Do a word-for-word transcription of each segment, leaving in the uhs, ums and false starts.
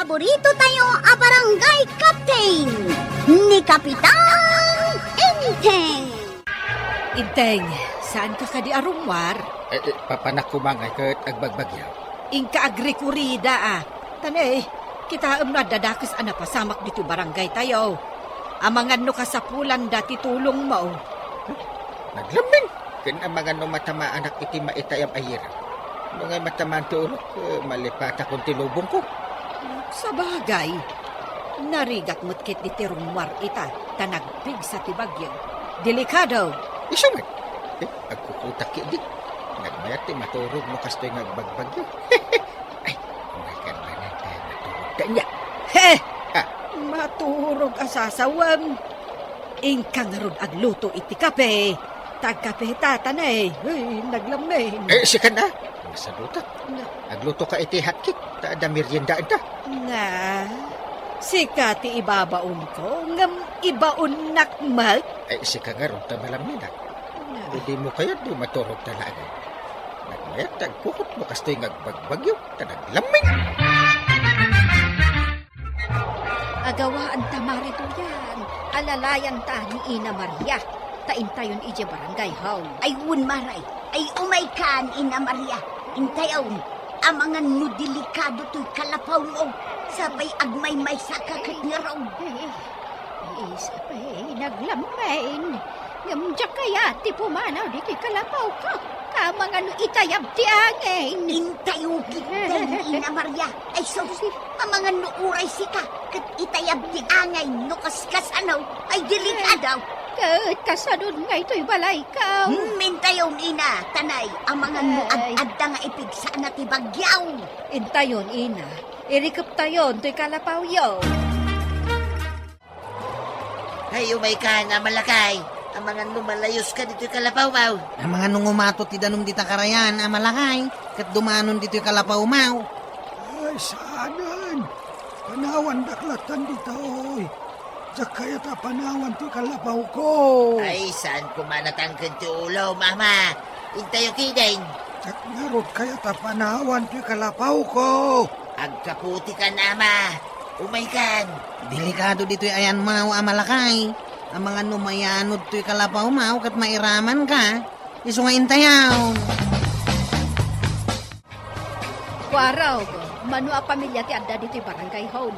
Paborito tayo a barangay captain, ni Kapitan Enteng. Enteng, saan ka kadi a rummuar? Eh, eh, papanak kumangay ket agbagbagyo. Inka agrikurida, a. Tane, kitaem no adda dakes a napasamak ditoy barangay tayo. Amangan no kasapulanda ti tulongmo. Naglamming! Ken amangan no matamaanak iti maitayab a yero. No ngay matamaan ti ulok, eh, malipatakon ti lubongko. Sabagay, narigat met ketdi ti rummuar ita, ta nagpigsa ti bagyo. Delikado! Isu met. Eh, agkukutak ketdi. Nagmayat ti maturog no kastoy nga agbagbagyo. Ay, makarbanan ta maturog ta niya. He! Ah. Maturog a sasawem. Inka ngarud agluto iti kape. Ta agkape ta, tane. Uy, naglamming. Eh, sika na. Masadutak. Na. Agluto ka iti hotcake. Ta adda merienda ita. Na. Sika ti ibabaonko, ngem ibaonnak met. Eh, sika ngarud ta malamminak. Na. Idi mo kayat di maturog ta laeng. Nagmayat ta agkukot mo kastoy nga agbagbagyo. Ta naglamming. Agawaan ta, Mari Tuyang, alalayan ta ni Ina Maria, ta intayon idiay barangay hall. Ay, wen, Mari. Ay, umaykan, Ina Maria. Intayon, amangan no delikado toy kalapawmo, sapay agmaymaysa ka ket ngarud. Eh, eh, eh, sapay, naglamming. Ngem diak kayat ti pumanaw ditoy kalapawko. Amangan no itayab ti angin. Intayo ketdi, Ina Maria. Ay sus, amangan no uray sika ket itayab ti angin no kaskasano, ay delikado. Ket kasanon nga itoy balayko? Hmm, intayon, Ina, tanay, amangan no ad-adda nga ipigsana ti bagyo. Intayon, Ina, irikeptayon toy kalapawyo. Ay, umaykan, Ama Lakay. Amangan no malayuska ditoy kalapawmo. Amangan no umatot ti danum dita karayan, Ama Lakay, ket dumanon ditoy kalapawmo. Ay, saanen. Panawandak lattan ditoy. Diak kayat a panawan toy kalapawko. Ay, saan koma natangken ti ulom, Ama. Intayo ketdin. Diak ngarud kayat a panawan toy kalapawko. Agkaputikan, Ama. Umaykan. Delikado ditoy ayanmo, Ama Lakay. Amangan no mayanod toy kalapawmo ket mairamanka. Isu nga intayaw. Kuarog, mano a pamilia ti adda ditoy barangay hall?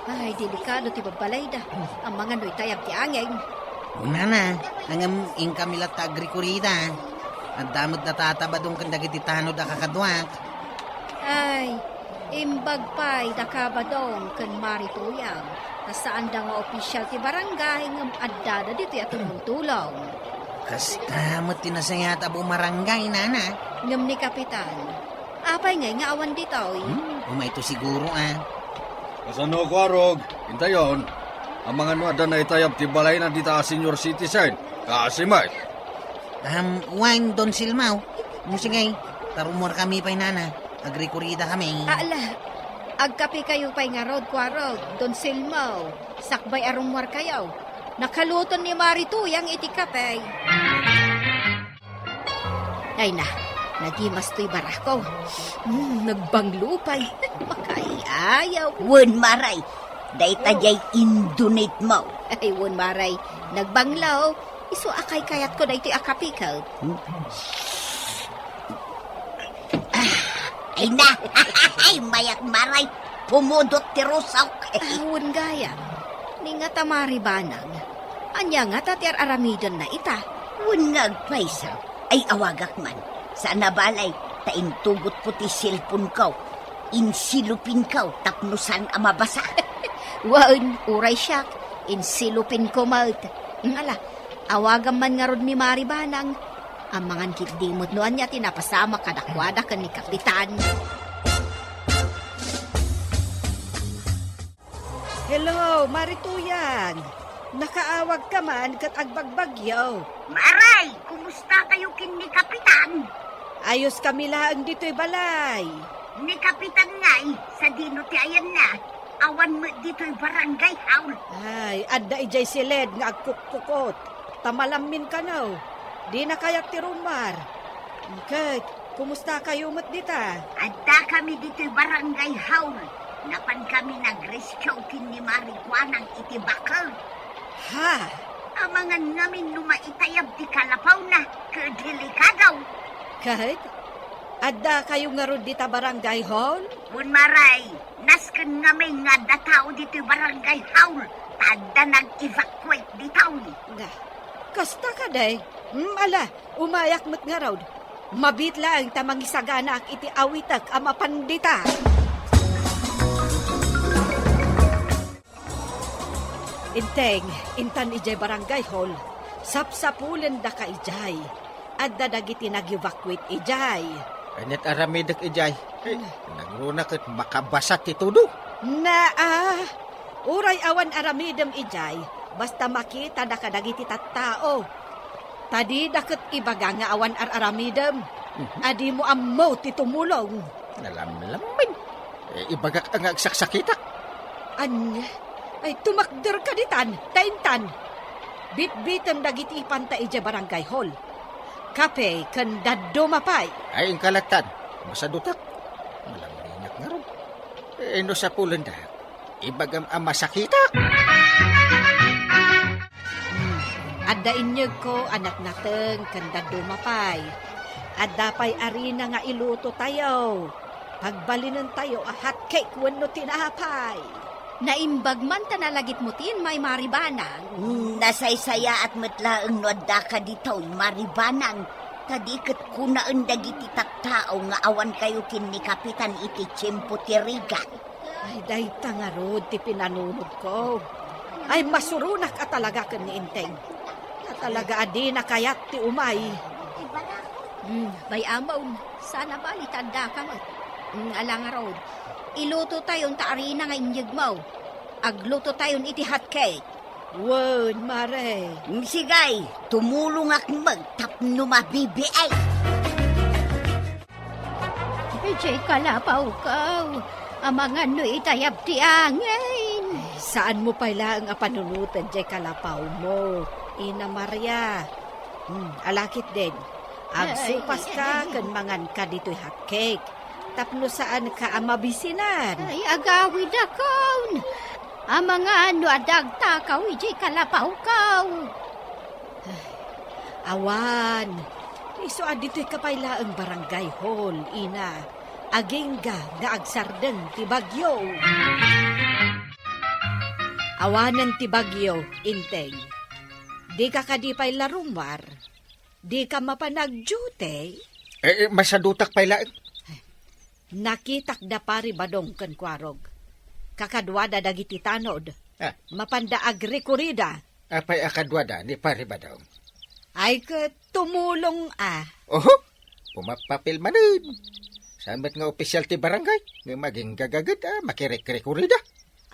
Ay, delikado ti babbalayda. Amangan no itayab ti angin. Nana, ngem inkami latta agrikurida. Adda met data Badong ken dagiti tanod a kakaduak. Ay, imbag pay daka Badong ken Mari Tuyang, ta saanda nga opisial ti barangay ngem addada ditoy a tumultulong. Kasta met ti nasayaat a bumarangay, Nana. Ngem ni Kapitan, apay ngay nga awan ditoy? Hmm, umayto siguro, a. Kasano, Kuarog? Intayon. Amangan no adda naitayab ti balayna dita a senior citizen. Kaasi met. Am, wen, Don Silmaw. Mo sige, ta rummuarkami pay, Nana. Agrikuridakami. Ala, agkapekayo pay ngarud, Kuarog, Don Silmaw. Sakbay a rummuarkayo. Nakaluton ni Mari Tuyang iti kape. Ay na, nagimas toy barako. Hmm, nagbanglo pay. Makaayaw. Wen, Maray, dayta diay indunit mo. Ay, wen, Maray, nagbanglo. Isu a kaykayatko daytoy a kape ket. Hmm? Ah, ay na. Ay, mayat, Maray. Pumudot ti rusok. Ah, wen gayam. Ni nga ta Mari Banang. Ania ngata ti ar-aramidenna ita? Wen nga agpayso. Ay, awagak man. Saan a balay, ta intugotko ti cellphone-ko. Insilupinko tapno saan a mabasa. Wen, uray siak, insilupinko met. Ala, awagam man ngarud ni Mari Banang. Amangan ketdi met no ania ti napasamak kadakuada ken ni Kapitan. Hello, Mari Tuyang. Nakaawagka man ket agbagbagyo. Maray, kumustakayo ken ni Kapitan? Ayoskami laeng ditoy balay. Ni Kapitan ngay, sadino ti ayanna? Awan met ditoy barangay hall. Ay, adda idiay siled nga agkukkukot. Ta malammin kano. Dina kayat ti rummuar. Ket, kumustakayo met dita? Addakami ditoy barangay hall. Napan kami nagrescue ken ni Mari Kuanang iti baker. Ha? Amangan ngamin no maitayab ti kalapawna, ket delikado. Ket, adda kayo ngarud dita barangay hall? Wen, Mare, nasken ngamin nga adda tao ditoy barangay hall, ta adda nag-evacuate ditoy. Nga, kasta kadi? Hmm, ala, umayak met ngarud. Mabiit laeng ta mangisaganaak iti awitek a mapan dita. Enteng, intan idiay barangay hall, sapsapulendaka idiay. Adda dagiti nag-evacuate idiay. Aniat aramidek idiay? Eh, nangruna ket makabasa ti tudo. Naa, uray awan aramidem idiay, basta makitadaka dagiti tattao. Ta dida ket ibaga nga awan ar-aramidem. Mhm. A dimo ammo ti tumulong. Nalamlamin. Eh, ibagak a nga agsaksakitak. Ania? Ay, tumakder ka ditan, ta intan. Bitbitem dagiti ipanta idiay barangay hall. Kape ken dadduma pay. Ay, inka lattan. Masadutak. Malaminak ngarud. Eh, no sapulenda, ibagam a masakitak. Hmm. Adda inyegko a natnateng ken dadduma pay. Adda pay arina nga ilutotayo. Pagbalinentayo a hot cake wenno tinapay. Naimbag man ta nalagipmo ti immay, Mari Banang. Hmm, nasaysayaat met laeng no addaka ditoy, Mari Banang. Ta di ket kunaen dagiti tattao nga awan kayo ken ni Kapitan iti tiempo ti rigat. Ay, dayta ngarud ti pinanunotko. Ay, masuronak a talaga ken ni Enteng. A talaga a dina kayat ti umay. Hmm, bay-amon, saan a bali ta addaka met. Hmm, ala ngarud, ilutotayon ta arina nga inyegmo. Aglutotayon iti hot cake. Wen, Mare. Sige, tumulongak met tapno mabibiit. Idiay kalapawko, amangan no itayab ti angin. Ay, saanmo pay laeng a panunoten diay kalapawmo, Ina Maria. Hmm, ala ketdin. Agsupaska ken manganka ditoy hot cake. Tapno saanka a mabisinan. Ay, agawidakon. Amangan no adda agtakaw idiay kalapawko. Ay, awan. Isu a ditoyka pay laeng barangay hall, Ina. Agingga nga agsardeng ti bagyo. Awanen ti bagyo, Enteng. Dika kadi pay la rummuar? Dika mapan agdiute? Eh, eh, masadutak pay laeng. Nakitak da Pari Badong ken Kuarog. Kakaduada dagiti tanod. Ah. Mapanda agrikurida. Apay a kaduada ni Pari Badong? Ay ket tumulong a. Oho, pumapapil manen. Saan met nga opisyal ti barangay, ngem agingga gaged a makirikrikurida.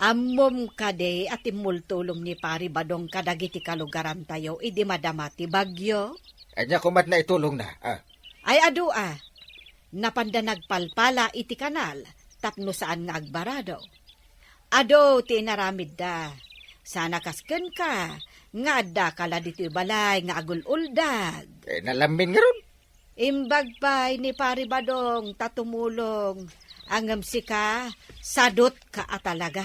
Ammom kadi a timmultulong ni Pari Badong kadagiti kalugarantayo idi madama ti bagyo? Ania koma ti naitulongna, a? Ay adu a, napanda nagpalpala iti kanal tapno saan nga agbarado. Adu ti inaramidda. Saan a kas kenka nga addaka la ditoy balay nga agul-uldag. Eh, nalamin ngarud. Imbag pay ni Pari Badong ta tumulong. Ngem sika, sadutka a talaga.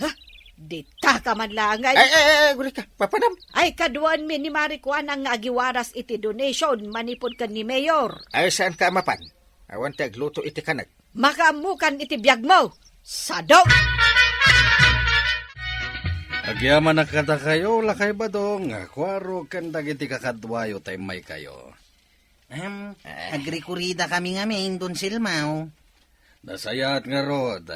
Ha? Ditaka man laeng ay. Ay, ay, ay, agurayka, papanam. Ay, kaduaenmi ni Mari Kuanang nga agiwaras iti donation manipud ken ni Mayor. Ay, saanka a mapan? Awan ti agluto iti kanek. Makaammokan iti biagmo. Sadu! Agyamanak kadakayo, Lakay Badong, Kuarog, ken dagiti kakaduayo ta immaykayo. Ahem, eh, agrikuridakami ngamin, Don Silmao. Nasayaat ngarud.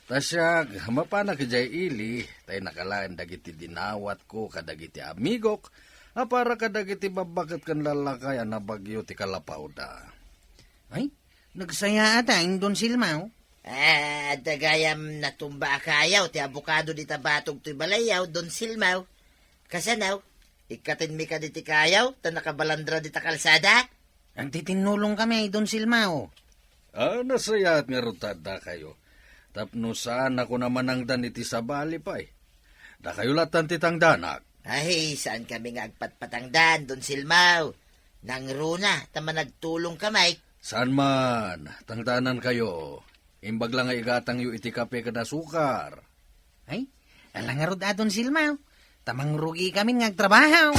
Ta siak, mapanak idiay ili, ta inakalaen dagiti dinawatko kadagiti amigok a para kadagiti babbaket ken lallakay a nabagyo ti kalapawda. Ay, nagsayaat a, Don Silmao. Ah, adda gayam natumba a kayaw ti abukado dita batog toy balayyo, Don Silmao. Kasano? Ikkatenmi kadi ti kayaw ta nakabalandra dita kalsada? Agtitinnulongkami, Don Silmao. Ah, nasayaat ngarud ta addakayo. Tapno saan a kunam a nangdan iti sabali pay. Dakayo lattan ti tangdanak. Ay, saankami nga agpatpatangdan, Don Silmao. Nangruna ta managtulongkami. Saan man, tangdanankayo. Imbag la nga igatangyo iti kape ken asukar. Ay, ala ngarud a, Don Silmaw. Ta mangrugikamin nga agtrabaho.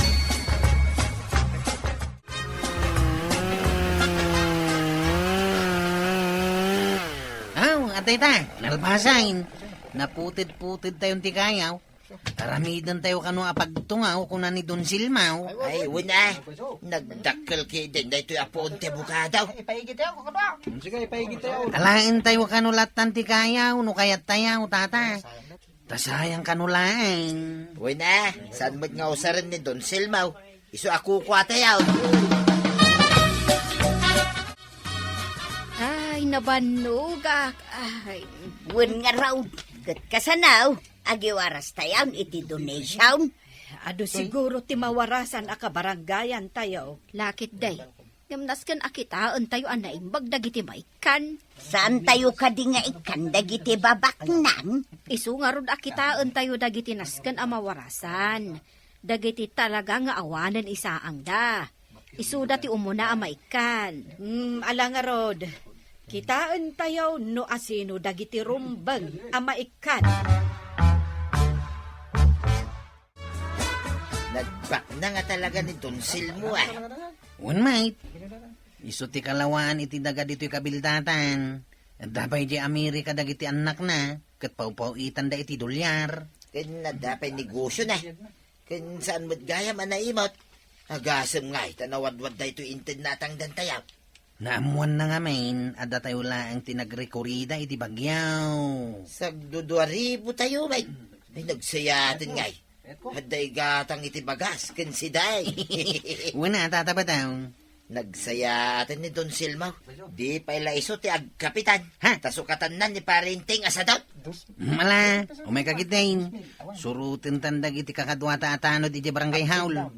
Aw, adda ita, nalpasan. Naputed-puted tayon ti kayaw. Aramiden tayo kano a pagtungaw, kuna ni Don Silmaw. Ay, wen a. Nagdakkel ketdin daytoy a puon ti abogado. Sige, ipaigit tayo. Alaen tayo kano lattan ti kayaw, no kayat tayo, tata. Ta sayang kano laeng. Wen a, saan met nga usaren ni Don Silmaw? Isu a kukua tayo. Ay, nabannogak. Ay. Wen ngarud, ket kasano, agiwaras tayon iti donation. Adu siguro ti mawarasan a kabarangayan tayo. Lakit day. Ngem nasken a kitaen tayo a naimbag dagiti maikkan. Saan tayo kadi nga ikkan dagiti babaknang? Isu ngarud a kitaen tayo dagiti nasken a mawarasan. Dagiti talaga nga awanen isaangda. Isuda ti umuna a maikkan. Hmm, ala ngarud. Kitaen tayo no asino dagiti rumbeng a maikkan. Nagbaknang a talaga ni Don Silmo, a. Wen, mait. Isu ti kalawaan iti daga ditoy kabildatan. Adda pay di Amerika dagiti annakna, ket pawpaw-itanda iti dolyar. Ken adda pay negosiona. Ken saan met gayam a naimut. Agasem ngay ta nawadwad daytoy inted natangdan tayo. Naammoanna ngamin a datayo laeng ti nagrekurida iti bagyo. Sagdudua ribu tayo, may. Ay, nagsayaaten ngay. Adda igatang iti bagas ken siday. Wen a, Tata Batang. Nagsayaaten ni Don Silmo. Di pay la isu ti agkapitan. Ha? Ta sukatanna ni Pare Enteng a sadot. Mala, umay ka ketdin. Suroten tan dagiti kakaduata a tanod iti barangay hall.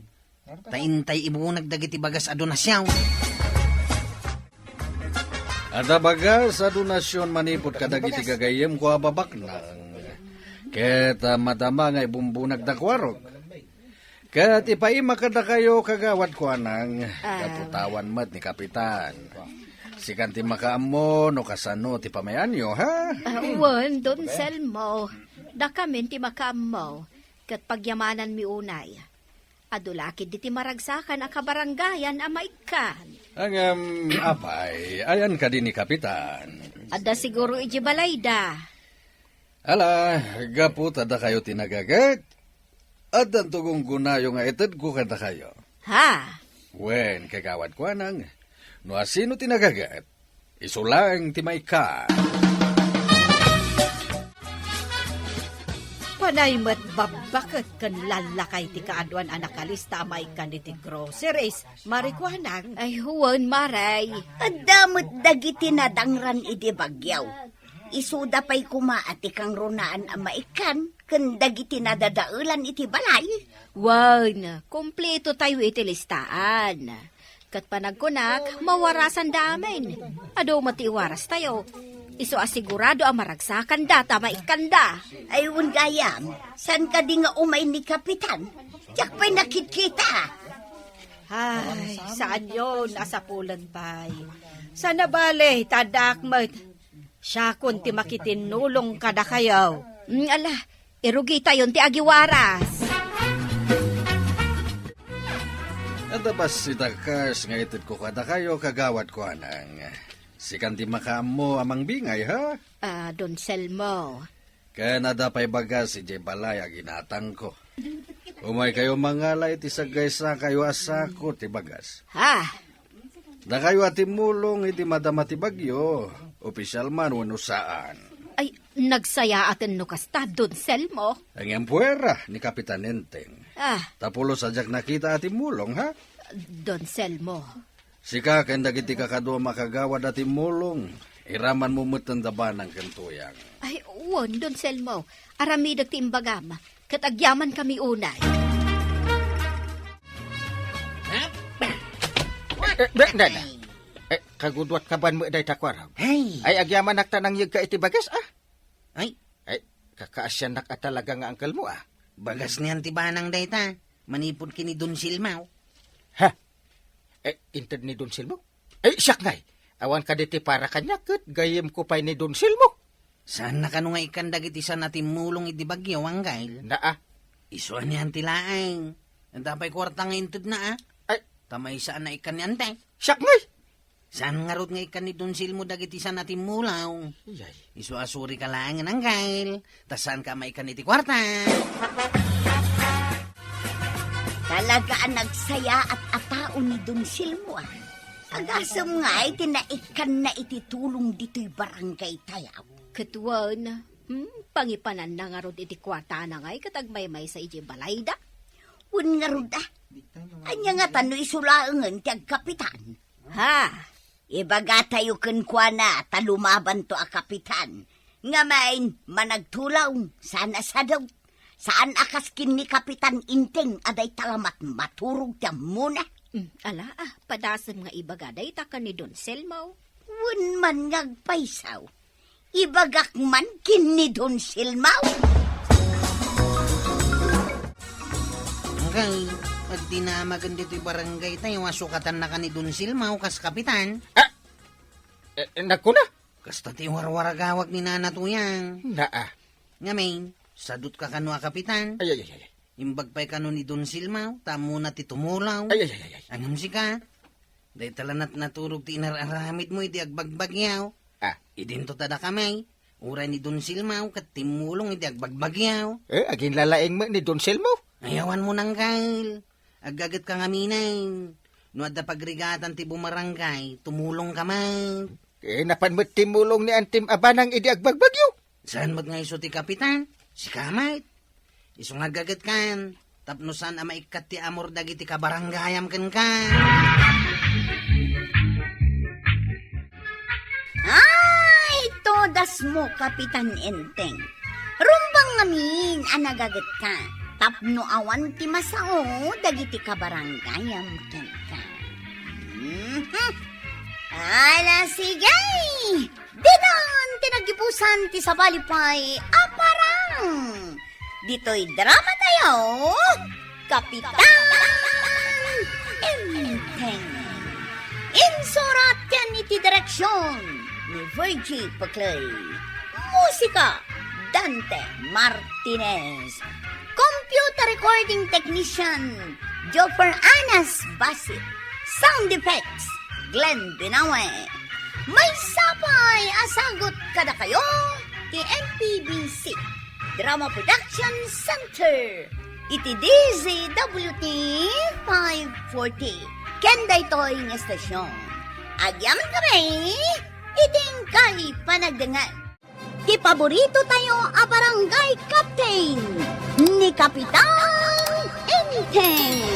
Ta intay ibunag dagiti bagas a donasyon. Adda bagas a donasyon manipud kadagiti gagayyemko a babaknang. Ket, ah, madama nga ibumbunagda kuarog. Ket ipaima kadakayo, Kagawad Kuanang, ah, gapu ta awan met ni Kapitan. Sikan ti makaammo no kasano ti pamayanyo, ha? Ah, wen, Don Selmo. Dakamin ti makaammo. Ket pagyamananmi unay. Adu la ketdi ti maragsakan a kabarangayan a maikkan. Ngem, apay, ayan kadi ni Kapitan? Adda siguro idiay balayda. Ala, gapu ta dakayo ti nagaget, addanto gunggonayo nga itedko kadakayo. Ha? Wen, Kagawad Kuanang, no asino ti nagaget, isu laeng ti maikkan. Panay met babbaket ken lallakay ti kaaduan a nakalista a maikkan iti groceries, Mari Kuanang. Ay, wen, Mari. Adda met dagiti nadangran idi bagyo. Isuda pay koma a ti kangrunaan a maikkan ken dagiti nadadaelan iti balay. Wen, kumpleto tayo iti listaan. Ket panagkunak, mawarasanda amin. Adu met ti iwarastayo. Isu a sigurado a maragsakanda ta maikkanda. Ay, wen gayam, saan kadi nga umay ni Kapitan? Diak pay nakitkita. Ay, saanyon a sapulen pay. Saan a bale, ta addaak met. Siakon ti makitinnulong kadakayo. Mm, ala, irugitayon ti agiwaras. Adda bassit a kas nga itedko kadakayo, Kagawad Kuanang. Sikan ti makaammo a mangbingay, ha? Ah, Don Selmo. Ken adda pay bagas idiay balay a ginatangko. Umaykayo mangala iti saggaysakayo a sako ti bagas. Ha? Dakayo a timmulong iti madama ti bagyo, opisyal man wenno saan. Ay, nagsayaaten no kasta, Don Selmo. Ngem puera ni Kapitan Enteng. Ah. Ta pulos a diak nakita a timmulong, ha? Don Selmo. Sika ken dagiti kakaduam a kagawad a timmulong, iramanmo met dayta banang ken tuyang. Ay, wen, Don Selmo. Aramidek ti imbagam, ket agyamankami unay. Eh, eh, be-, be-, be-, eh, kaguduat ka ban met dayta kuarog? Ay. Ay, agyamanak ta nangyegka iti bagas, ah? Ay. Ay, kakaasiannak a talaga nga angkelmo, ah. Bagas niyan ti banang dayta, manipud ken ni Don Silmaw. Ha? Eh, inted ni Don Silmaw? Eh, siak ngay. Awan kadi ti para kaniak ket gayyemko pay ni Don Silmo. Saanna kano nga ikkan dagiti saan a timmulong iti bagyo, Anggail? Naa. Isu anian ti laeng. Adda pay kuarta nga intedna, a? Ay. Ta maysa a naikkan ni Ante. Siak ngay! Saan ngarud nga ikkan ni Don Silmo dagiti saan a timmulong? Iyay. Isu a surika laengen, Anggail. Ta saanka a maikkan iti kuarta. Talaga a nagsayaat a tao ni Don Silmo, a. Agasem ngay ti naikkanna iti tulong ditoy barangay tayo. Ket wen, hmm, pangipananna ngarud iti kuartana ngay ket agmaymaysa idiay balayda. Wen ngarud, a. Ania ngata no isu laengen ti agkapitan? Ha? Ibagatayo kenkuana ta lumabanto a kapitan. Ngamin, managtulong, saan a sadot. Saan a kas ken ni Kapitan Enteng a dayta la met maturog ti ammona. Mm, ala, a, padasem nga ibaga dayta ken ni Don Selmo. Wen man nga agpayso, ibagak man ken ni Don Selmo. Anggail, adda namagen ditoy barangay tayo a sukatanna ken ni Don Selmo kas kapitan. Ah! Eh, eh, nagkuna? Kasta ti warwaragawak ni Nana Tuyang. Naa. Ngamin, sadotka kano a kapitan? Ay, ay, ay, ay. Imbag pay kano ni Don Selmo, ta ammona ti tumulong. Ay, ay, ay, ay, ay. Ngem sika, dayta la met naturog ti inar-aramidmo iti agbagbagyo. Ah. Idinto ta dakami, uray ni Don Selmo ket timmulong iti agbagbagyo. Eh, aginlalaing met ni Don Selmo? Ay, awan mo nanggal. Aggagetka ngamin. No adda pagrigatan ti bumarangay, tumulongka met. Eh, napan met timmulong ni Antim a Banang idi agbagbagyo. Saan met nga isu ti kapitan? Sika met. Isu nga aggagetkan, tapno saan a maikkat ti amor dagiti kabarangayam kenka. Ay, todasmo, Kapitan Enteng. Rumbeng ngamin a nagagetka, tapno awan ti masao dagiti kabarangayam kenka. Mhm. Ala, sige! Ditan ti nagipusan ti sabali pay a parang. Ditoy drama tayo, Kapitan Enteng. Insurat ken iti direksyon ni Virgie Paclay. Musika, Dante Martinez. Computer recording technician, Joffer Anas Basit. Sound effects, Glenn Binawe. Maysa pay a sagut kadakayo ti M P B C Drama Production Center iti D Z W T five forty. Ken daytoy nga estasyon, agyamankami iti inkay panagdengngeg. Ti paborito tayo a barangay captain, ni Kapitan Enteng.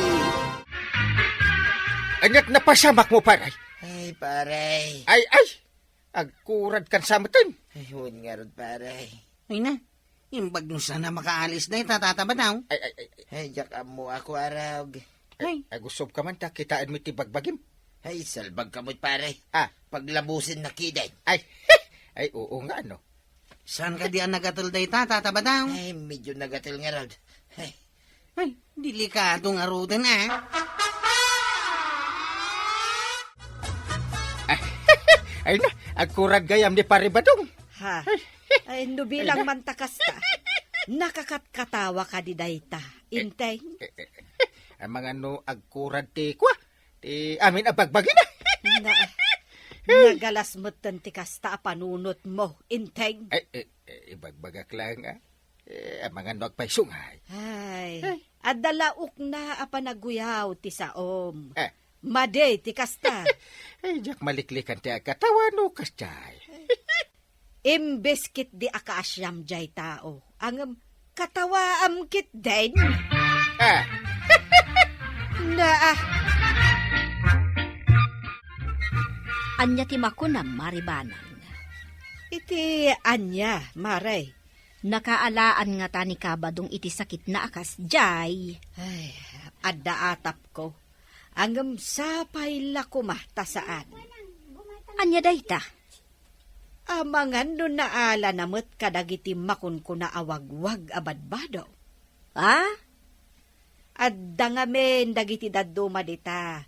Aniat napasamak mo, pare? Ay, pare. Ay, ay! Agkuradkan sa meten. Ay, wen ngarud, pare. Ay na, imbag no saan a makaalis dayta, Tata Badaw. Ay, ay, ay, ay. Ay, diak ammo a kuarog. Ay, ay. Agussobka man ta kitaenmi ti bagbagim. Ay, salbagka met, pare. Ah. Paglabusennak ketdin. Ay, ay, oo nga, no? Saan kadi a nagatel dayta, Tata Badaw? Ay, medyo nagatel ngarud. Ay. Ay, delikado ngaruden, a. Ay, ay na, agkurad gayam ni Pare Badong. Ha? Ay, no bilang man ta kasta, nakakatkatawa kadi dayta, Enteng? Eh, eh, eh, amangan no agkurad ti kua, ti amin a bagbagina. Na, nagalas metten ti kasta a panunotmo, Enteng. Ay, eh, eh, ibagbagak laeng, a. Eh, amangan no agpayso ngay. Ay, ay. Adda la ukna a panaguyaw ti saom. Eh. Madi ti kasta. Ay, diak maliklikan ti agkatawa no kasdiay. Imbes ketdi a kaasiam jay tao, ngem katawaam ketdin. Ah. Na, a. Ania ti makunam, Mare Banang? Iti ania, Mare? Nakaalaan ngata ni Kabadong iti sakitna a kasdiay? Ay, adda atapko. Ngem sapay la koma ta saan. Ania dayta? Amangan no naalana met kadagiti makunkuna a wagwag a badbado. Ha? Adda ngamin dagiti dadduma dita.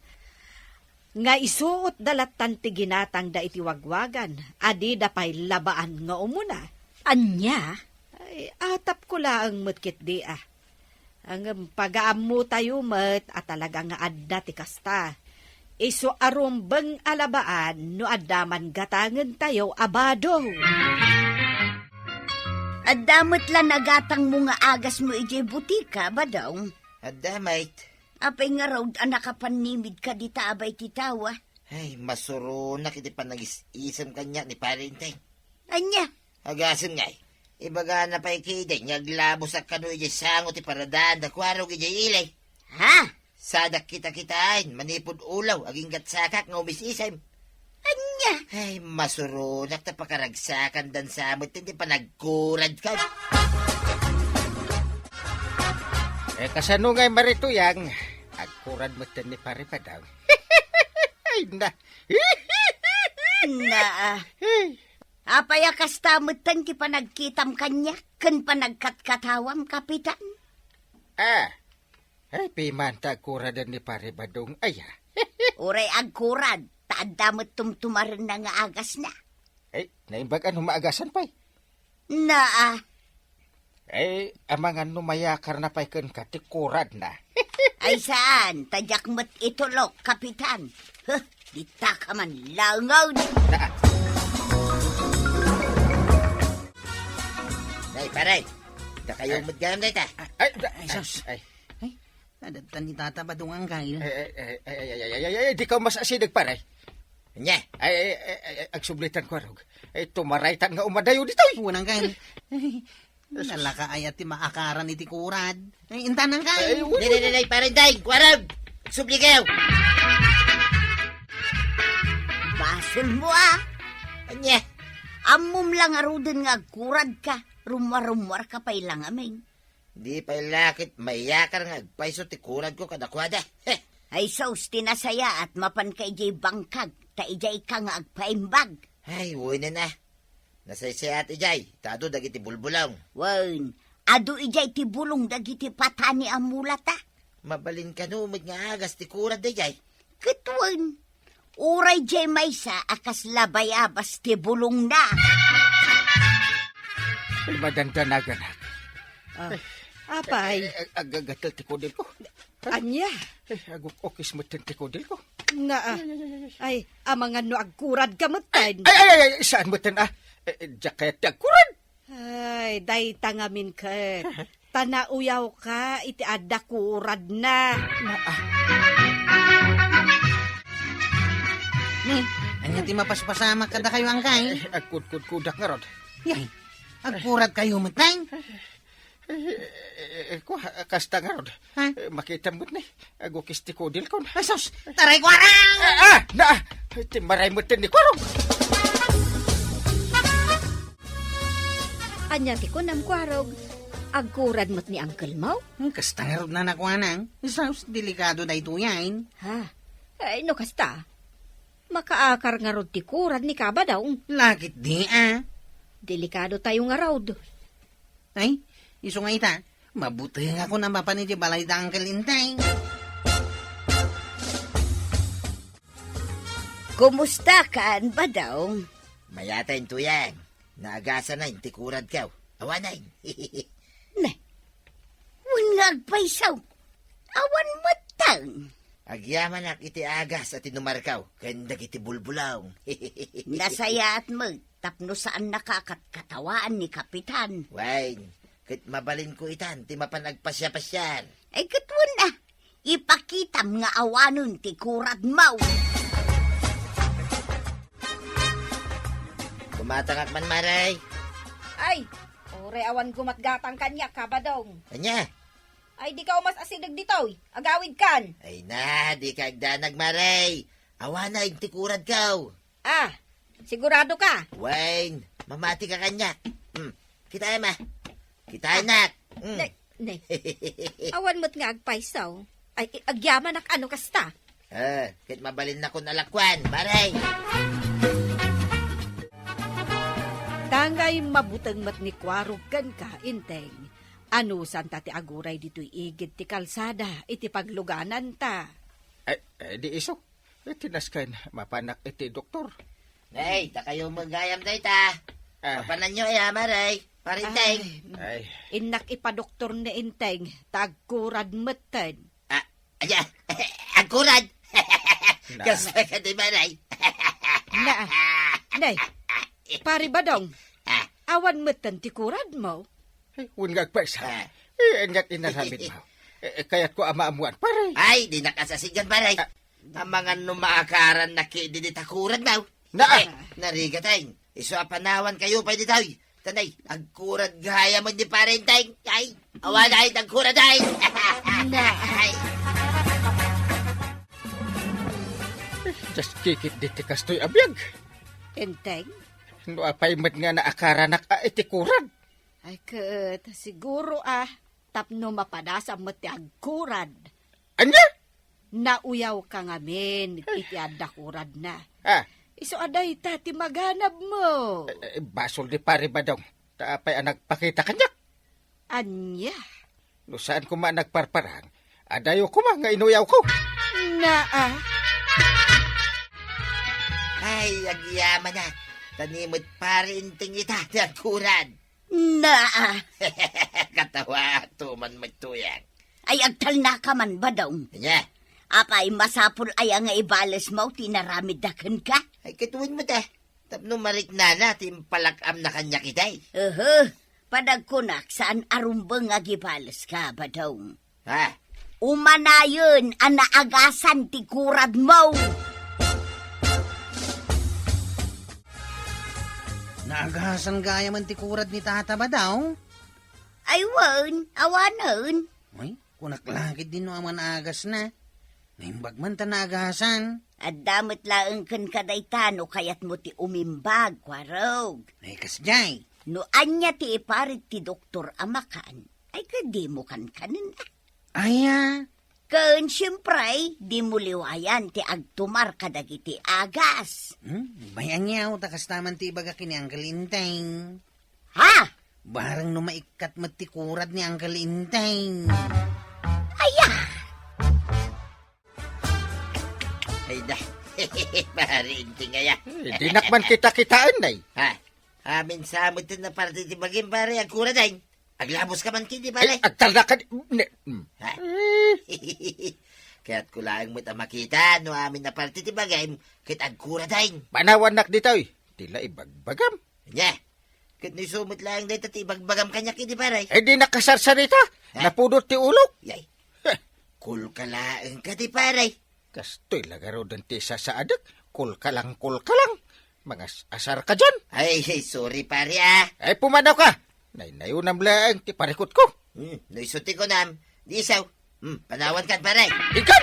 Nga isuotda lattan ti ginatangda iti wagwagan, a dida pay labaan nga umuna. Ania? Ay, atapko laeng met ketdi, a. Ngem pagaammotayo met a talaga nga adda ti kasta. Isu a rumbeng a labaan no adda man gatangentayo a bado. Adda met la nagatangmo nga agasmo idiay butika, Badong? Adda, mait. Apay ngarud a nakapannimidka dita abay ti tawa? Ay, masuronak iti panagis-isem kaniak ni Pare Enteng. Ania? Agasem ngay, ibagana pay ketdi nga aglabosak kano idiay sango ti paradaanda Kuarog idiay ili. Ha? Sadak kita-kitaen, manipud ulaw, aginggatsakak nga umis-isem. Ania? Ay, masuronak ta pakaragsakandan sa met ti panagkuradka. Eh, kasano ngay, Mare Tuyang? Agkurad metten ni Pare Badong. Ay, na. Na, ah. Apay a kasta metten ti panagkitam kaniak ken panagkatkatawam, Kapitan? Ah, ay, piman ta agkuraden ni Pare Badong, aya. Uray agkurad, ta adda met tumtumarenna nga agasna. Ay, naimbag a no maagasan pay. Naa. Ay, amangan no mayakarna pay kenka ti kuradna. Ay, saan, ta diak met itulok, Kapitan. Huh, dita ka man langaw. Naa. Nay, pare, dakayo met gayam dayta. Ay, da-, ay, sus. Ay. Ay, nadatan ni Tata Badong, Angkay. Ay, ay, ay, dikaw mas asideg, pare. Ania? Ay, ay, ay, ay, agsublitan, Kuarog. Ay, tumaraytan nga umadayo ditoy. Unang kayo. Ay, nalaka aya ti maakaran iti kurad. Ay, intan, Angkay. Ay, wi-, Nay, nay, nay, nay, pare Enteng, Kuarog. Agsubli kayo. Basolmo, a. Ania? Ammom la ngaruden nga agkuradka, rummuarrummuarka pay la ngamin. Di pay la ket mayakar nga agpayso ti kuradko kadakuada. Heh! Ay sus, ti nasayaat, mapanka idiay bangkag, ta idiayka nga agpaimbag. Ay, wen a. Nasaysayaat idiay, ta adu dagiti bulbulong. Wen, adu idiay ti bulong dagiti patani a mulata. Mabalin kano met nga agas ti kurad daydiay? Ket wen, uray diay maysa a kasla bayabas ti bulongna. Ay, madandanaganak. Ah, apay? Ay, ay, ag-, aggatel ti kudilko. Ania? Ay, aguk-ukis metten ti kudilko. Naa. Ay, ay, ay, ay, ay. Ay, amangan no agkuradka metten. Ay, ay, ay, ay, saan metten, a? Eh, eh, diak kayat ti agkurad. Ay, dayta ngamin ket. Ta nauyawka iti adda kuradna. Naa. Ni, ania ti mapaspasamak kadakayo, Angkay? Eh, agkudkudkudak ngarud. Yay, agkuradkayo metten? Eh, eh, eh, eh, kua, kasta ngarud. Ha? Eh, makitam met ni. Agukis ti kudilkon. Ay, sus! Taray, Kuarog! Ah, ah! Na! Timmaray met ni Kuarog! Ania ti kunam, Kuarog? Agkurad met ni Uncle Mau? Hmm, kasta ngarud na nakuanang. Sus, delikado daytoyen. Ha? Ay, no kasta, makaakar ngarud ti kurad ni Kabadong. Lakit di, a. Delikado tayo ngarud. Ay, isu nga ita, mabutengakon a mapan iti balay da Uncle Enteng. Kumusta kan, Badong? Mayat a, Tuyang. Naagasan a ti kuradko. Awanen. Ne. Wen nga agpayso. Awan metten. Agyamanak iti agas a tinumarko ken dagiti bulbulong. Nasayaat met tapno saannaka a katkatawaan ni Kapitan. Wen, ket mabalinko itan ti mapan agpasiapasiar. Ay, ket wen a, ipakitam nga awanen ti kuradmo. Kumatangak man, Mare. Ay, uray awan gumatgatang kaniak, Kabadong. Ania? Ay, dika umas asideg ditoy. Agawidkan. Ay na, dika agdanag, Mare. Awanen ti kuradko. Ah, siguradoka? Wen, mamatika kaniak. Hmm, kitaem a. Kitaenak. Hmm. Ne, ne. Awan met nga agpayso. Ay, i-, agyamanak a no kasta. Ah, ket mabalinnakon a lakuan, Mare. Tangay mabuteng met ni Kuarog kenka, Enteng. Anusanta ti aguray ditoy igid ti kalsada iti paglugananta. Ay, ay, di isu. Iti nasken, mapanak iti doktor. Ay, dakayo met gayam dayta. Ah. Mapananyo aya, Pare? Pare Enteng. Ay, Ay. Innak ipadoktor ni Enteng, ta agkurad metten. Ah, aya, agkurad. Na. Kasta kadi, Pare? Na, nay, Pare Badong, Ah. awan metten ti kurad mo? Ay, wen nga agpaysa. Ah. Eh, aniat inaramid mo? Eh, kayatko a maammuan, Pare. Ay, dinak asasigan, Pare. Ah. Amangan no maakaran na ki di dita kurad mo. Na. Eh, narigat ay. Isu a panawan kayo pay ditoy. Tanay, agkurad gaya mo ni Pare Enteng. Ay, awan ay agkurad ay. Na. Ay. Just kikit di ti kastoy a biag. Enteng? No apay met nga naakaranak a iti kurad? Ay, ket siguro, ah, tapno mapadasam met ti agkurad. Ania? Nauyawka ngamin iti adda kuradna. Ah. Isu a dayta ti maganabmo. Eh, eh, basol di Pare Badong. Ta apay a nagpakita kaniak? Ania? No saan koma a nagparparang, adayo koma nga inuyawko. Naa. Ay, agyamanak. Ta ni met Pare Enteng ita ti agkurad. Naa. Katawa, tuman met, Tuyang. Ay, agtalnaka man, Badong. Ania? Apay, masapul aya nga ibalesmo ti inaramidda kenka? Ay, ket wen met, ah. Tapno mariknana ti impalak-amna kaniak itay. Uhu. Padagkunak, saan a rumbeng nga agibaleska, Badong. Ha? Umanayon a naagasan ti kuradmo. Naagasan gayam ti kurad ni Tata Badong? Ay, wen, awanen. Ay, kunak la ketdi no awan agasna. Naimbag man ta naagasan. Adda met laeng kenka dayta no kayatmo ti umimbag, Kuarog. Ay, kasdiay. No ania ti iparit ti doktor a makan, ay, ket dimo kankanen. Aya? Ken, siempre, dimo liwayan ti agtumar kadagiti agas. Hmm? Bay, aniaw, ta kasta man ti ibaga ken ni Uncle Enteng. Ha? Bareng no maikkat met ti kurad ni Uncle Enteng. Aya! Ay da. Pare Enteng aya. Eh, dinak man kita-kitaen, nay. Ha? Amin sa met ti naparti ti bagim, pare, agkurad ay. Aglabos ka man kidi, pare. Ay, agtalna ka di, ne, mm. Ha? Eh. Kayatko laeng met a makita no amin a parte ti bagim ket agkurad ay. Panawannak ditoy. Ti la ibagbagam. Nya. Ket no isu met laeng dayta ti ibagbagam kaniak idi, pare. Eh, di nakasarsarita. Ha? Napudot ti ulok. Yay. Heh. Kulka laeng kadi, pare. Kastoy la garuden ti sasaadek, kulkalang, kulkalang. Mangas-asar ka diyan. Ay, sorry, pare, ah. Ay, pumanaw ka. Naynayonam laeng ti parikutko. Hmm, no isu ti kunam, di isu. Hmm, panawan kan, pare. Ikan!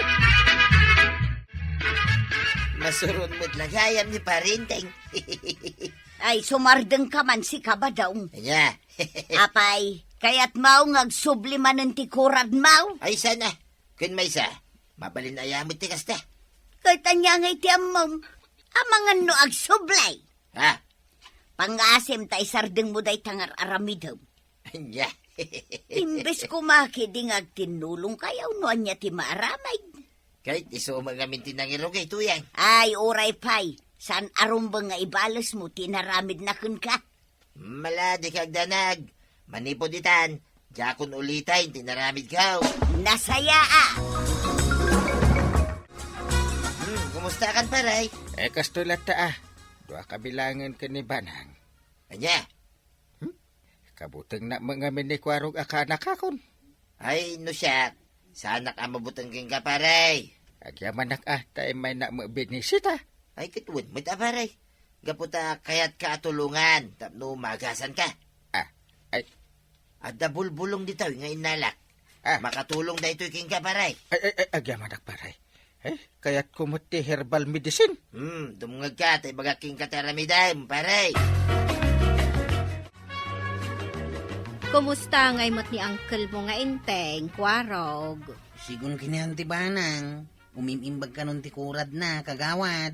Masuron met la gayam ni Pare Enteng. Ay, sumardeng ka man, sika, Badong. Anya? Apay, kayatmo nga agsubli manen ti kuradmo? Ay, sana. Ken maysa, mabalin aya met ti kasta? Ket ania ngay ti ammom? Amangan no agsubli. Ha? Pangasim ta isardengmo dayta nga ar-aramidem. Ania? Imbes koma kidi nga agtinnulongkayo no ania ti maaramid. Ket isu met ngamin ti nangirugay, Tuyang. Ay, uray pay. Saan a rumbeng nga ibalesmo ti inaramidna kenka. Maladi ka agdanag. Manipud itan, diakon uliten ti inaramidko. Nasaya a! Hmm, kumusta kan, pare? Eh, kastoy latta, ah. Dua ka bilangen ken ni Banang. Ania? Hmm? Kabutengna met ngamin ni Kuarog a kaanakakon. Ay, no siak, saanak a mabuteng kenka, pare. Agyamanak a, ta immaynak met binisita. Ay, ket wen met a, pare. Gapu ta kayatka a tulongan tapno maagasanka. Ah, ay. Adda bulbulong ditoy nga innalak. Ah. Makatulong daytoy kenka, pare. Ay, ay, ay, agyamanak, pare. Eh, kayatko met ti herbal medicine. Hmm, dumngegka ta ibagak kenka ti aramidem, pare. Kumusta ngay met ni uncle mo nga Enteng, Kuarog? Sigun kanian ti Banang, umim-imbag kanon ti kuradna, kagawad.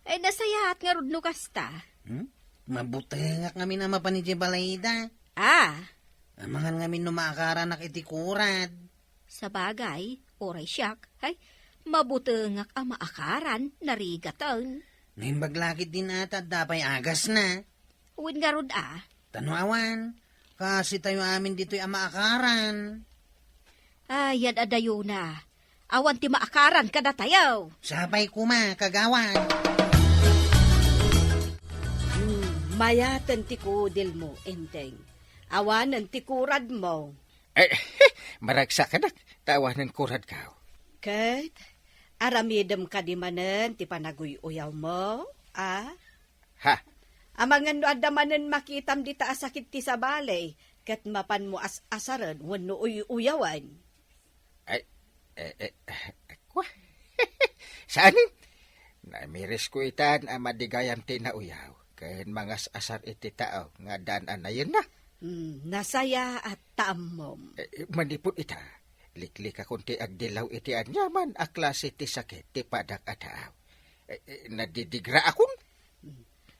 Ay, nasayaat ngarud no kasta. Hmm? Mabutengak ngamin a mapan idiay balayda. Ah. Amangan ngamin no maakaranak iti kurad. Sabagay, uray siak. Ay, Mabutengak a maakaran, narigaten. Naimbag la ketdin a ta adda pay agasna. Wen ngarud a. Ta no awan, kasitayo amin ditoy a maakaran. Ay, yan adayona. Awan ti maakaran kadatayo. Sapay koma, kagawad. Hmm, mayaten ti kudilmo, Enteng. Awanen ti kuradmo. Eh, maragsakanak, ta awanen kuradko. Ket, aramidem kadi manen ti panaguy-uyawmo, a? Ha? Amangan no adda manen makitam dita a sakit ti sabali, ket mapanmo as-asaren wenno uy-uyawen. Ay, eh, eh, kua? Saanen? Namirisko itan a madigayam ti nauyaw, ken mangas-asar iti tao nga addaan a nayenna. Hmm, nasayaat ta ammom. Eh, manipud ita, liklikakon ti agdilaw iti aniaman a klase ti sakit ti padak a tao. Eh, eh, nadidigraakon.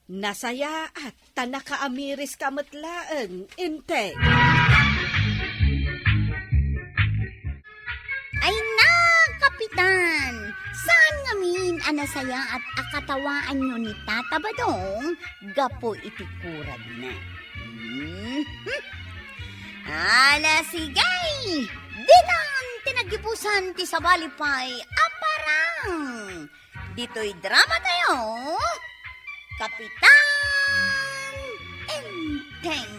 Nasayaat ta nakaamiriska met laeng, Enteng. Ay na, Kapitan! Saan ngamin a nasayaat a katawaanyo ni Tata Badong gapu iti kuradna? Mhm. Ala, sige! Ditan ti nagibusan ti sabali pay a parang! Ditoy drama tayo, Kapitan Enteng.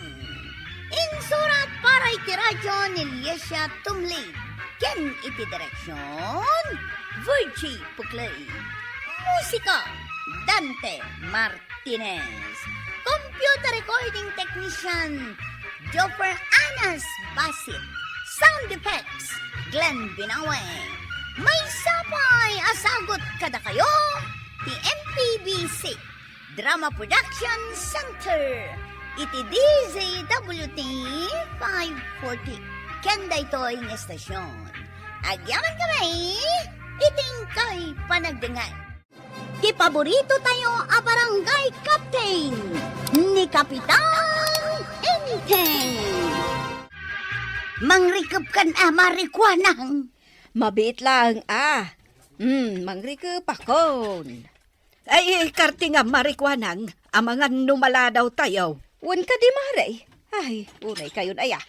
Insurat para iti radyo ni Liesia Tumlid, ken iti direksyon, Virgie Puclay. Musika, Dante Martinez. Computer recording technician, Joffer Anas Basit. Sound effects, Glenn Binawe. Maysa pay a sagut kadakayo ti M P B C Drama Production Center iti D Z W T five forty. Ken daytoy nga estasyon, agyamankami iti inkay panagdengngeg. Ti paborito tayo a barangay captain, ni Kapitan Enteng. Mangrikupkan a, Mari Kuanang. Mabiit laeng a. Hmm, mangrikupakon. Ay, kartingam, Mari Kuanang, amangan no maladaw tayo. Wen kadi, Mari. Ay, unay kayon aya.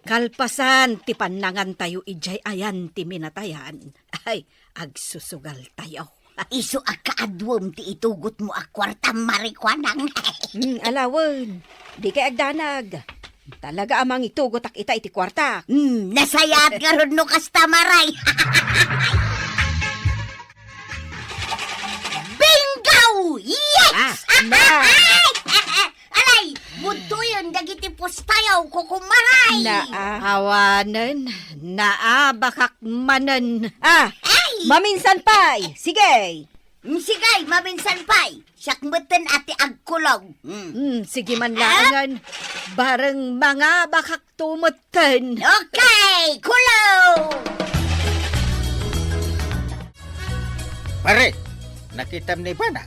Kalpasan ti pannangan tayo idiay ayan ti minatayan. Ay, agsusugal tayo. Isu a kaaduem ti itugotmo a kuarta, Mari Kuanang. Hmm, alawen. Dikay agdanag. Talaga a mangitugotak ita iti kuarta. Hmm, nasayaat ngarud no kasta, Mari. Bingo! Yes! Ah, na. Alay, budtoyen dagiti pustayaw, kukumaray! Naa. Awanen, naabakak manen. Ah, ay! Maminsan pay! Sige! Mm, sige, maminsan pay! Siak metten a ti agkulong. Mm. Mm, sige man laengen. Bareng mangabakak to metten. Okay, kulong! Pare, nakitam ni Banang?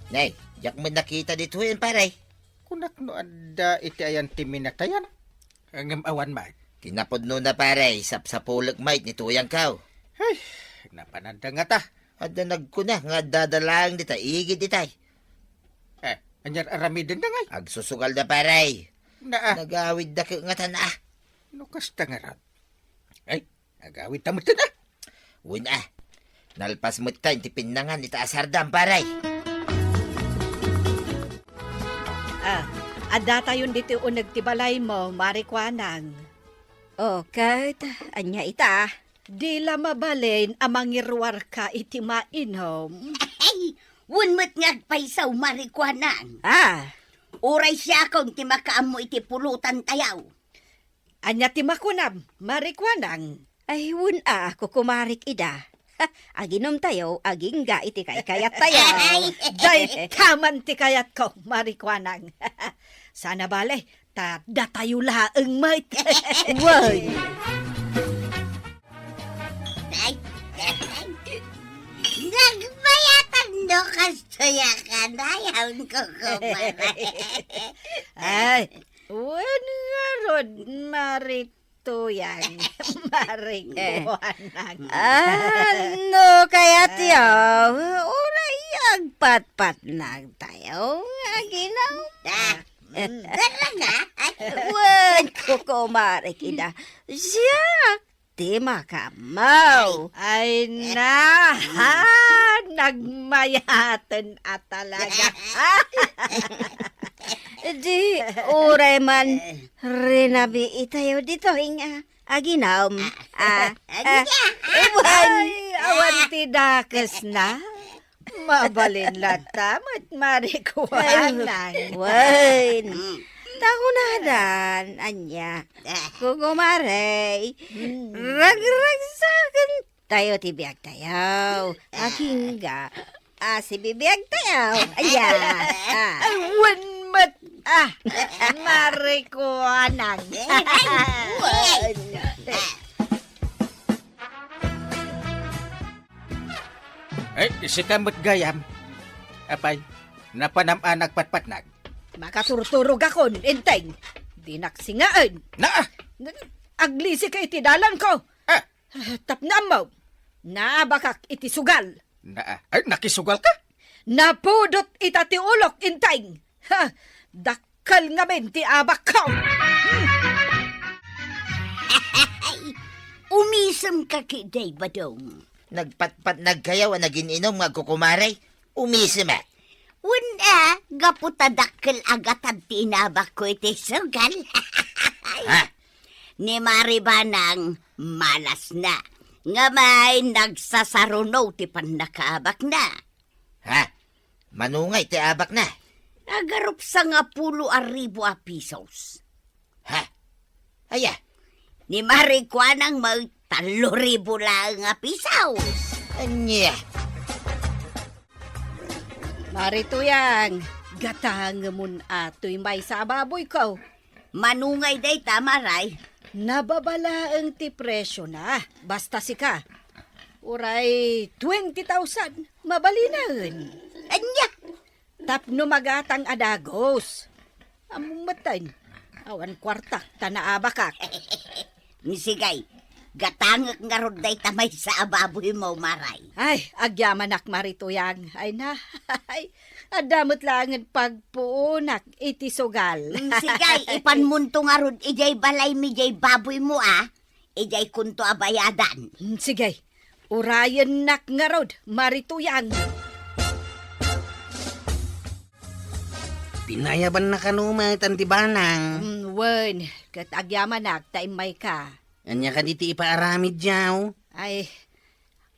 Nay, diak met nakita ditoyen, pare. Kunak no adda iti ayan ti minatayan. Ngem awan met. Kinapudnona, pare, sapsapulek met ni Tuyangko. Ay, napananda ngata. Adda nagkuna nga adda laeng dita igid itay. Eh, anian aramiden da ngay? Agsusugal da, pare. Naa. Nagawid da ke ngata na. No kasta ngarud. Ay, agawid ta met da. Wen a. Nalpas met tayo ti pinnangan ita a sardam, pare. Ah, adda tayon ditoy uneg ti balaymo, Mari Kuanang. O, ket ania ita? Di la mabalin a mangiruarka iti mainom. Ay, wen met nga agpayso, Mari Kuanang. Ah. Uray siakon ti makaammo iti pulutan tayo. Ania ti makunam, Mari Kuanang? Ay, wen a, kukumarik ida. Ha, aginom tayo, agingga iti kaykayat tayo. Ay! Dayta man ti kayatko, Mari Kuanang. Sana bale, ta datayo laeng met. Wen. Ay, nagbayatan no kastoy a kanayon ko kumare. Ay, wen ngarud, Mari Tuyang, Mari Kuanang. Ah, no kayat yo, uray agpatpatnag tayo, aginaw. Ah, mm, talaga? Wen, kukumare kida. Siak ti makammaw. Ay na, ha? Nagmayaten a talaga. Di, uray man, rinabii tayo ditoy nga aginawm. Ah, ah, ah, anya? Ay, awan ti dakes na. Mabalin latta met, Mari Kuanang. Wen. Mm. Takunadan, anya. Ah. Kukumare, mm, ragragsaken tayo ti biag tayo. Ah. Agingga, ah, sibibiag tayo. Anya. Ah. Ay, wen met, ah, Mari Kuanang. Wen. Ay, sika met gayam. Apay, napanam a nagpatpatnag? Makaturturogakon, Enteng. Dinak singaen. Naa! Aglisika iti dalanko. Ah! Tapno ammom, naabakak iti sugal. Naa! Ay, nakisugalka? Napudot ita ti ulok, Enteng. Ha! Dakkel ngamin ti abakko. Umisemka ketdi, Badong. Nagpatpatnagkayo a nagin-inum nga agkukumare. Umisemak. Wen a, gapu ta dakkel a gatad ti inabakko iti sugal. Ha? Ni Mari Banang, malasna. Ngem ay nagsasaruno ti pannakaabakna. Ha? Mano ngay ti abakna? Agarup sangapulo a ribu a pisos. Ha? Aya? Ni Mari Kuanang met tallo ribu laeng a pisos. Ania? Mari Tuyang, gatangemon a toy maysa a baboyko. Mano ngay dayta, Mari? Nababa laeng ti presiona. Basta sika. Uray twenty thousand, mabalinen. Ania? Tapno magatang a dagus. Ammom metten, awan kuartak ta naabakak. Sige, gatangek ngarud dayta maysa a baboymo, Mari. Ay, agyamanak, Mari Tuyang. Ay na, ay, adda met laengen pagpuonak iti sugal. Mm, sige, ipanmonto ngarud idiay balaymi diay baboymo, a. Idiay konto a bayadan. Mm, sige. Urayennak ngarud, Mari Tuyang. Pinayabanna kano met, Anti Banang? Mm, wen, ket agyamanak ta immayka. Ania kadi ti ipaaramidyo? Ay,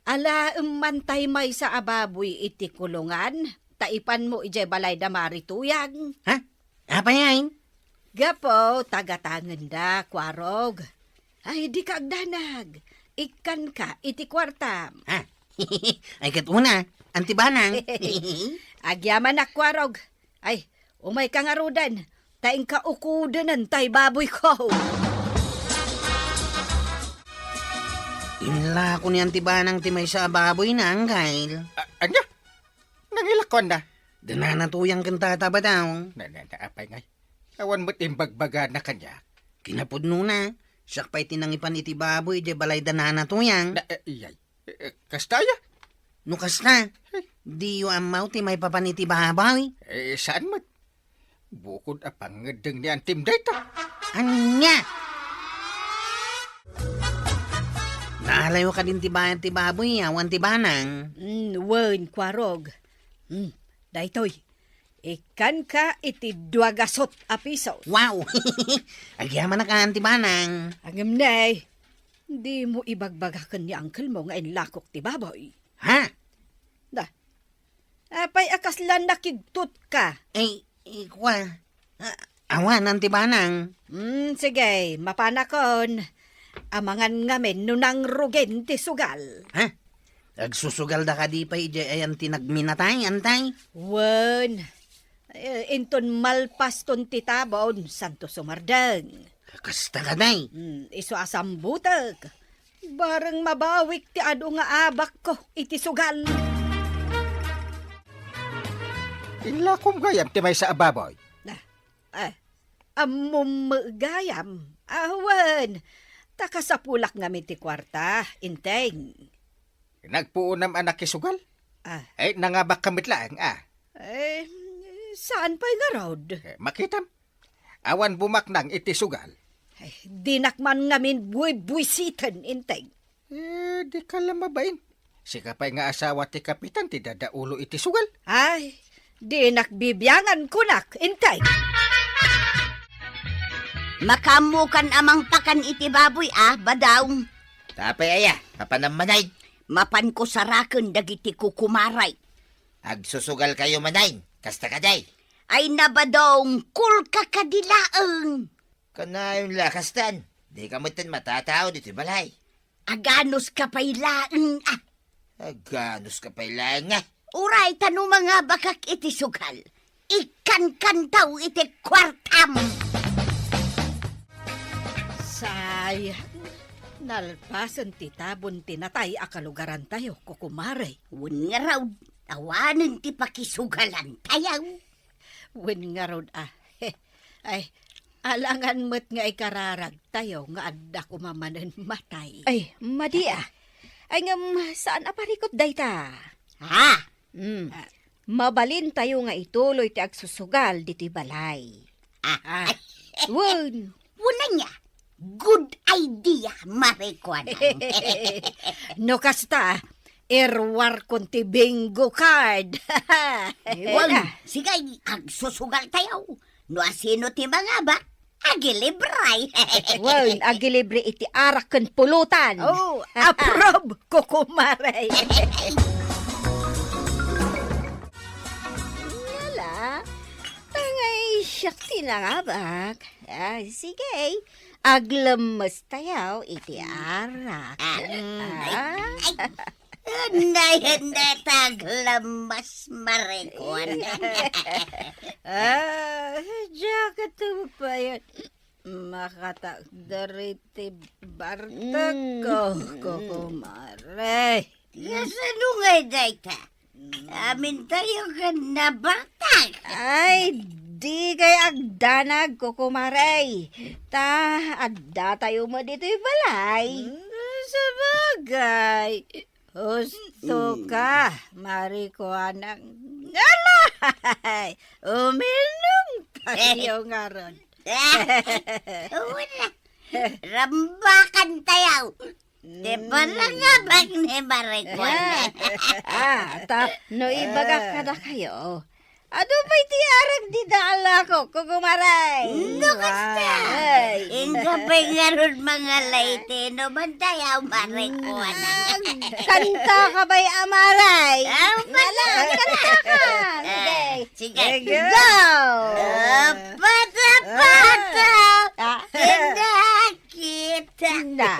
alaem man tay maysa a baboy iti kulongan, ta ipanmo idiay balay da Mari Tuyang. Ha? Apay ay? Gapu ta gatangenda, Kuarog. Ay, dika agdanag. Ikkanka iti kuartam. Ha? Ay, ket una, Anti Banang. Agyamanak, Kuarog. Ay, umayka ngaruden, ta inka ukodenen tay baboyko. Inlako ni Anti Banang ti maysa a baboyna, Anggail. A-, ania? Nangilak konna? Danana Tuyang ken Tata Badong. Na, na, na, apay ngay? Awan met imbagbagana kaniak. Kinapudnona, siak pay ti nangipan iti baboy idiay balay da Nana Tuyang. Na, eh, iyay. Eh, eh, kasta aya? No kasta, diyo ammo ti maipapan iti baboy? Eh, saan met? Bukod a pangeddeng ni Antim dayta. Ania? Naalayo kadin ti bayad ti baboy, awan ti banang? Mm, wen, Kuarog. Mm, daytoy. Ikkanka iti dua gasut a pisos. Wow! Agyamanak a, Anti Banang. Ngem ne, dimo ibagbaga ken ni uncle mo nga inlakok ti baboy. Ha? Da. Apay a kasla nakigtutka? Ay, ikwa. A-, awan, Anti Banang. Hmm, sige, mapanakon. Amangan ngamin no nangrugen ti sugal. Ha? Agsusugalda kadi pay idiay ayan ti nagminatay, Antay? Wen, eh, inton malpaston ti tabon, santo sumardeng. Kasta kadi? Hmm, isu a sambutek. Bareng mabawik ti adu nga abakko iti sugal. Inlakom gayam ti maysa a baboy. Ah, eh, ammom gayam? Awan, Ta kasapulak ngamin ti kuarta, Enteng. Nagpuonam a nakisugal? Ah. Ay, nangabakka met laeng, ah. Eh, saan pay ngarud? Eh, makitam. Awan bumaknang iti sugal. Ay, dinak man ngamin buibuisiten, Enteng. Eh, dika la mabain. Sika pay nga asawa ti kapitan ti dadaulo iti sugal. Ay, dinak bibiangan kunak, Enteng. Makaammokan a mangpakan iti baboy a, Badong. Tapay aya, mapanam manay. Mapanko saraken dagiti kukumaray. Agsusugalkayo manay, kasta kadi? Ay na, Badong, kulka kadi laeng. Kanayon la kastan, dika metten matatao ditoy balay. Aganuska pay laeng, ah. Aganuska pay laeng, ah. Uray ta no mangabakak iti sugal, ikkankantaw iti kuartam. Sayang, nalpasen ti tabon ti natay a kalugarantayo, kukumare. Wen ngarud, awanen ti pakisugalantayo. Wen ngarud a. Ay, alangan met nga ikararagtayo nga adda koma manen matay. Ay, madi a. Ay, ngem saan a parikut dayta? Ha? Mm. Ah. Mabalintayo nga ituloy ti agsusugal ditoy balay. Ah. Ah. Wen. Wen ania? Good idea, Mare Kuanang. No kasta, iruarkon ti bingo card. Wen, sige, agsusugaltayo. No asino ti mangabak, agilibre. Wen, agilibre iti arak ken pulutan. Oh, approve, kukumare. Ngala, tangay siak ti nangabak. Ah, sige. Aglemmes tayo iti arak. Ah, mm, ah. Ay, ay. Nay, nay, ta aglemmes, Mare Kuanang. Ah, diak ket pay makatakder iti bartek ko, mm, kukumare. Kasano ngay dayta? Amintayo ken nabartek. Ay, dikay agdanag, kukumare. Ta, addatayo met ditoy balay. Mm, sabagay. Husto ka, Mare Kuanang. Alay! Uminom tayo ngarud. Wala. Rambakan tayo. Ti, mm, panangabak ni Mare Kuanang. Ah, ta, no ibagak kadakayo, adu pay ti arak dita a lako, kukumare. No kasta. Ay. Inka pay ngarud mangala iti inumantayo, Mare Kuanang. Kanta ka pay, amare? Ah, ngala, kanta ka. Ah, okay. Sige. Sige. Go! Apata-pata. Ah. Kita. Na.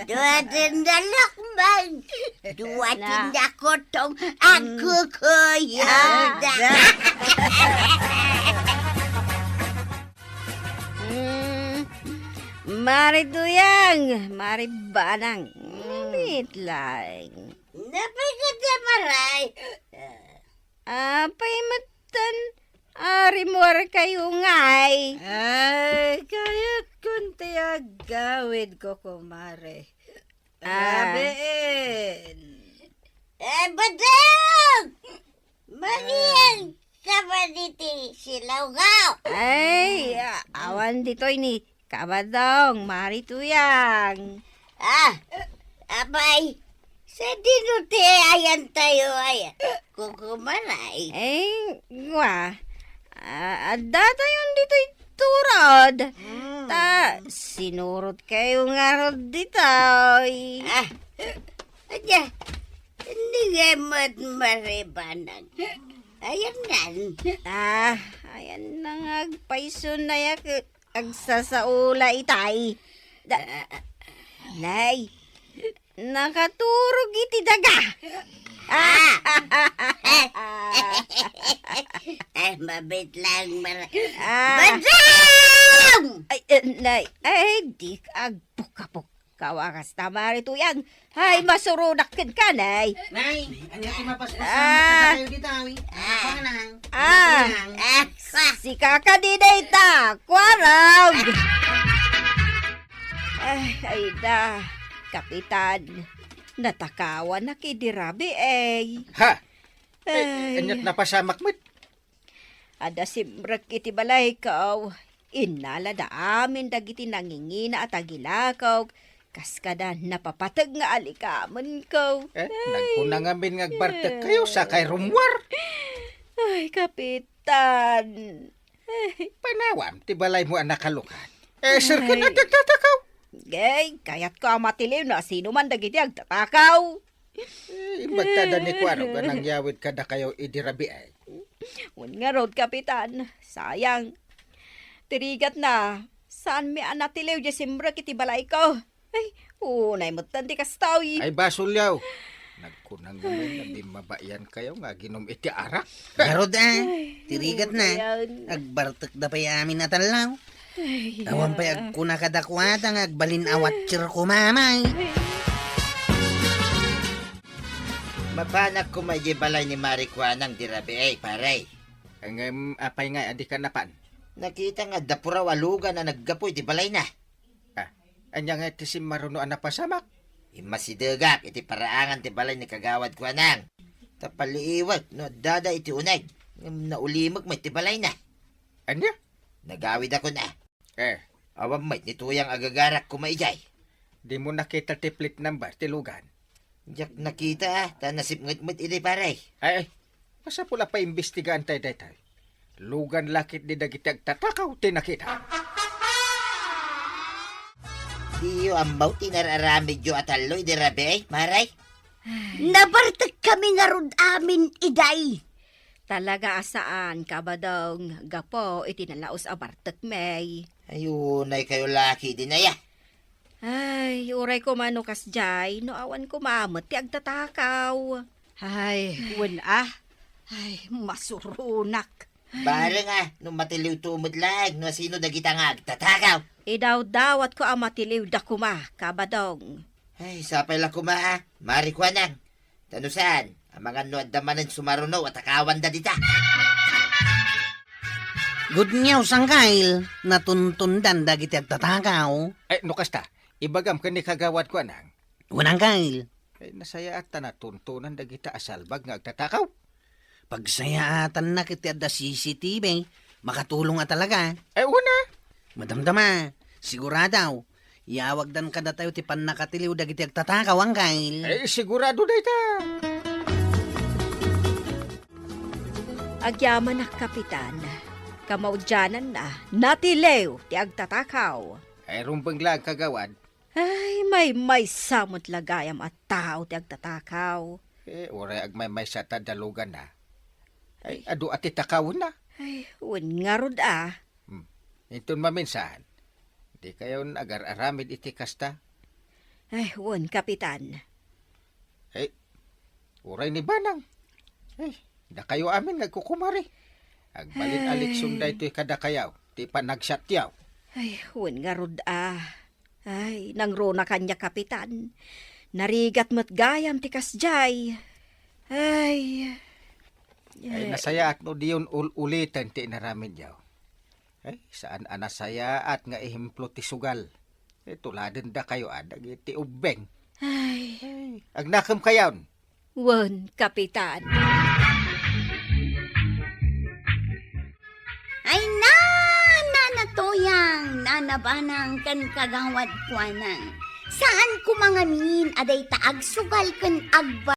Dua ti nalukmang. Dua ti nakutong. Agkukuyod. Ah. Mm. Mare Tuyang, Mare Banang. Mm. Wait lang. Napay ka dyan, Maray. Apay metten a rimmuarkayo ngay? Ay, kayatkon ti aggawid, kukumare. Ah. Rabiin. Eh, Badong! Mangiyag ka ba diti silawgaw? Ay, a-, awan ditoy ni Kabadong, Mare Tuyang. Ah, apay, sadino ti ayantayo aya, kukumare? Eh, ngwa, a-, addatayon ditoy turod. Mm. Ta, sinurotkayo ngarud ditoy. Ah, adda, nagay met Mare Banang. Ayanna. Ah, ayanna nga agpayso na ket agsasaola itay. Da-, nay, nakaturog iti daga. Ah! Eh, mabit lang, Mar-, Ah. Badong! Ay, eh, nay, ay, di ka agpukapok. Kawagas ta, Mare Tuyang. Ay, masuronak kenka, nay. Nay, ania ti mapaspasamak Ah. kadakayo dita, wi? Ah. Anak ko, nang. Ah. Anak ko, nang. Ah, sika kadi dayta, kuarog. Ay, ay da, Kapitan. Natakawanak idi rabii, eh. Ha? Eh, Ay. Ania't napasamak met? Adda simrek iti balayko. Innalada amin dagiti nangingina a tagilakaw, kas kada napapateg nga alikamenko. Eh, Ay. Nagkuna ngamin nga agbartek kayo, sakay rummuar. Ay, Kapitan. Ay. Panawam ti balaymo a nakalukat. Eh, sir, Ay. Ken agtatakaw. Gay, kayatko a matiliw no asino man dagiti agtatakaw. Eh, imbagtada ni Kuaro nga nangyawid kadakayo idi rabii. Wen ngarud, Kapitan, sayang. Ti rigatna, saanmi a natiliw diay simrek iti balayko. Ay, unay metten ti kastoy. Ay, basolyaw. Nagkunang ngamin nga bimmabaian kayo nga aginom iti arak. Ngarud, ah. Ay, ti rigatna, ayan. Agbartekda pay amin a tallaw. Ay, Awan pay ah. agkuna kadakuada nga agbalin a watcher koma, may. Ay. Mapanak koma idiay balay ni Mari Kuanang di rabii, pare. Ngem, apay nga, adi ka napan? Nakita nga adda puraw a lugan a naggapu iti balayna. Ah, ania nga ti simmaruno a napasamak? Immasidegak iti paraangan ti balay ni Kagawad Kuanang. Ta paliiwek no addada iti uneg, ngem naulimek met ti balayna. Ania? Nagawidakon a. Eh. Awan met ni Tuyang agagarak koma idiay. Dimo nakita ti plate number ti lugan? Diak nakita, ah, ta nasipnget met idi, pare. Ay, ay. Masapul a paimbestigaan tayo daytoy. Lugan la ketdi dagiti agtatakaw ti nakita. Diyo ammo ti nar-aramidyo a tallo idi rabii, pare? Nabartek kami ngarud amin idiay. Talaga a saan, Kabadong, gapu iti nalaus a bartekmi. Ay, unay kayo laki dinaya. Ay, uray koma no kasdiay, no awan koma met ti agtatakaw. Ay, wen a. Ay, masuronak. Bareng a, no matiliwto met laeng, no asino dagita nga agtatakaw. Idawdawatko a matiliwda koma, Kabadong. Ay, sapay la koma a, Mari Kuanang. Ta no saan, amangan no adda manen sumaruno a takawanda dita. Good news, Angkel. Natuntondan dagiti agtatakaw. Eh, no kasta, ibagam ken ni Kagawad Kuanang. Wen, Angkel. Eh, nasayaat ta natuntonan dagita a salbag nga agtatakaw. Pagsayaatannak iti adda C C T V, makatulong a talaga. Eh, una. Madamdama, sigurado. Yawagdan kadatayo ti pannakatiliw dagiti agtatakaw, Angkel. Eh, sigurado dayta. Agyamanak, Kapitan. Kamaudiananna, natiliw ti agtatakaw. Eh, rumbeng lang, Kagawad. Ay, maymaysa met la gayam a tao ti agtatakaw. Eh, uray agmaymaysa ta dalugan na. Ay, adu a ti takawenna. Ay, wen ngarud a. Hmm. Inton maminsan, di kayon agar-aramid iti kasta? Ay, wen, Kapitan. Eh, uray ni Banang. Eh, dakayo amin nga agkukumari. Agbalin a Ay. Leksyon daytoy kadakayaw, ti panagsatyaw. Ay, wen ngarud a. Ay, nangruna kaniak, Kapitan. Narigat met gayam ti kasdiay. Ay. Ay, nasayaat no diyon ul-uliten ti inaramidyo. Ay, saan a nasayaat nga ehemplo ti sugal. Eh, tuladendakayo a dagiti ubbeng. Ay. Ay, agnakem kayon. Wen, Kapitan. Ay na, Nana Toyang, Nana Banang, ken Kagawad Kuanang. Saan koma ngamin a dayta agsugal ken agba-